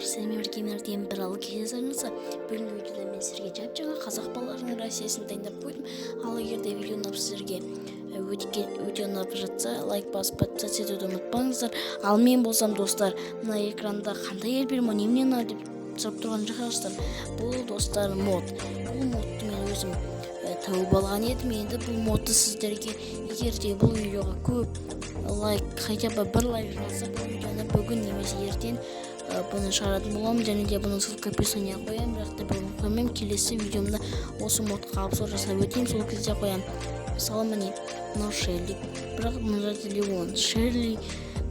Сіздермен бірге мен, Артем Біралы кездесіңіз. Бүгінгі видеода мен сіздерге жап-жаңа қазақ балаларының Россиясын дайындап қойдым. Ал егер де видео ұнап, сіздерге өте, өте ұнап жатса, лайк басып, подписаться етуді ұмытпаңыздар. Ал мен болсам, достар, мына экранда қандай Эль Примо, немене мынау деп сұрап тұрған шығарсыздар. Бұл, достар, мод. Бұл модты мен өзім тауып алған едім. Енді бұл модты сіздерге, егер де бұл видеоға көп лайк, хотя бы бір лайк жиналса, бұл видеоны бүгін немесе ертең бұны шығаратын боламын. Және де бұның ссылка описание қоямын, бірақ та бүгін қоймаймын. Келесі видеомда осы модқа обзор жасап өтейін, сол кезде қоямын. Мысалы, міне, мынау Шелли, бірақ мына жерде Леон. Шелли,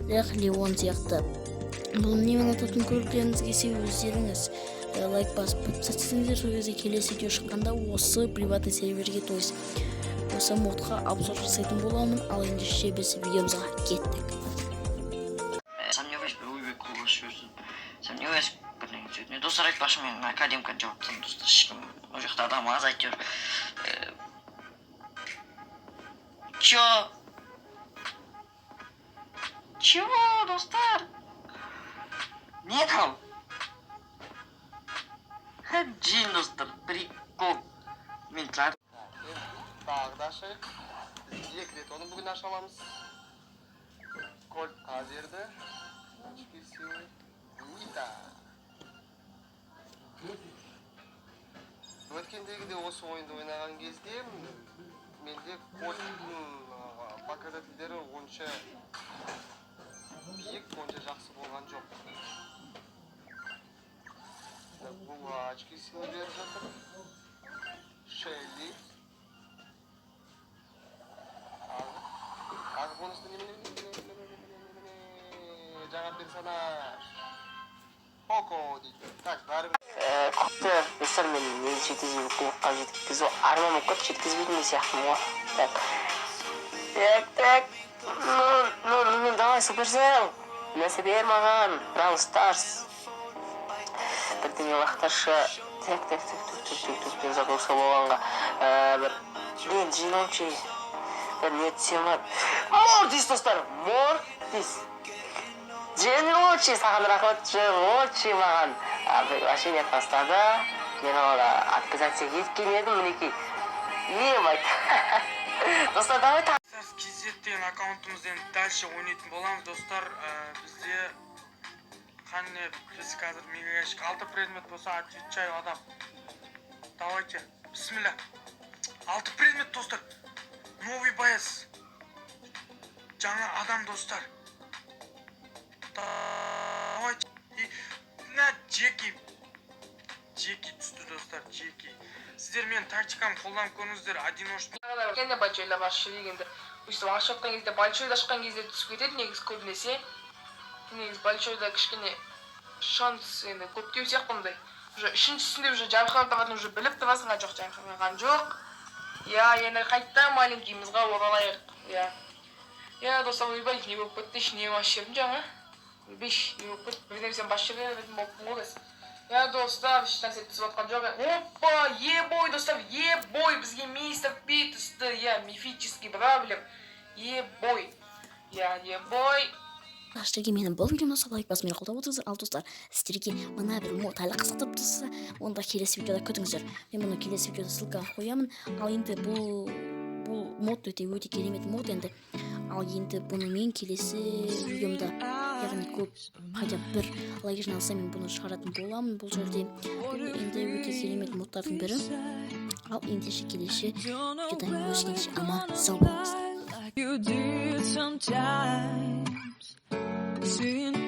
бірақ Леон сияқты. Бұл немен ататын көргілеріңіз келсе, өздеріңіз лайк басып, подписаться етсеңіздер, сол кезде келесі видео шыққанда осы приватный серверге, то есть осы модқа обзор жасайтын боламын. Ал ендеше біз видеомызға кеттік. Сомневаюсь, ойбай, қолға жіберсін. Сомневаюсь, бірдеңе түсетініне. Достар, айтпақшы, мен академканы жауып тастадым, достар. Ешкім ол жақта, адам аз әйтеуір. Чё? Чего, достар? Не там? Джин, достар, прикол. Мен Тағы да ашайық. Біз екі рет оны бүгін аша аламыз. Кольтқа берді. Очки силы. Нита. Өткендегіде осы ойынды ойнаған кезде менде Кольттың показательдері онша биік, онша жақсы болған жоқ. Так, бұл очки силы беріп жатыр. Шелли. Тағы бонусты немене, немене, немене, немене, немене, жаңа персонаж. Поко дейді. Так, бәрі Құтты, достар, мен негізі 750 кубокқа жеткізу арман болып кетті, жеткізбейтін де сияқтымын ғой. Так, так, так, ну, ну, ну, давай, Суперсел, нәрсе бер маған. Бравл Старс бірдеңе лақтыршы. Так, так, так, так, так, так, так, мен загрузка болғанға бір мен жинаучы бір не түсе ма? Мортис, достар, Мортис. Джен лучший, саған рахмет, Джен лучший. Маған приглашение тастады, мен оны отказаться еткен едім. Мінекей, ебать, достар, давай. Stars KZ деген аккаунтымызбен дальше ойнайтын боламыз, достар. Бізде қане, біз қазір мегаящик, алты предмет болса, отвечаю, адам. Давайте, бісміллә, алты предмет, достар. Новый боец, жаңа адам, достар. Давайте. И на Джеки, Джеки түсті, достар, Джеки. Сіздер менің тактикамды қолданып көріңіздер, одиночный. Кішкене большойлап ашып жібергенде, өйстіп ашып жатқан кезде, большойды ашқан кезде түсіп кетеді негізі көбінесе. Негізі большойда кішкене шанс енді көптеу сияқты мындай. Уже үшіншісінде уже жарқырап тұрғанын уже біліп тұрасың, а жоқ, жарқыраған жоқ. Иә, енді қайтадан маленькийімізға оралайық. Иә, достар, ойбай, не болып кетті? Не басып жібердім жаңа? Ойбай, не болып кетті? Бір нәрсені басып жіберетін болыппын ғой қазір. Иә, достар, ешнәрсе түсіп жатқан жоқ. Опа, ебой, достар, ебой, бізге мистер Пи түсті. Иә, мифический бравлер. Ебой. Иә, ебой. Сіздерге менің бұл видеомды ұнаса, лайк басып, мені қолдап отырыңыздар. Ал, достар, сіздерге мына бір мод әлі қызықтырып тұрса, онда келесі видеода күтіңіздер. Мен бұны келесі видеода ссылкаға қоямын. Ал енді бұл мод өте, өте керемет мод енді. Ал енді бұны мен келесі видеомда, яғни көп, хотя бы бір лайк жиналса, мен бұны шығаратын боламын. Бұл жерде бұл енді өте керемет модтардың бірі. Ал ендеше келесі видеода көріскенше, аман сау болыңыздар. Like you did sometimes. Seeing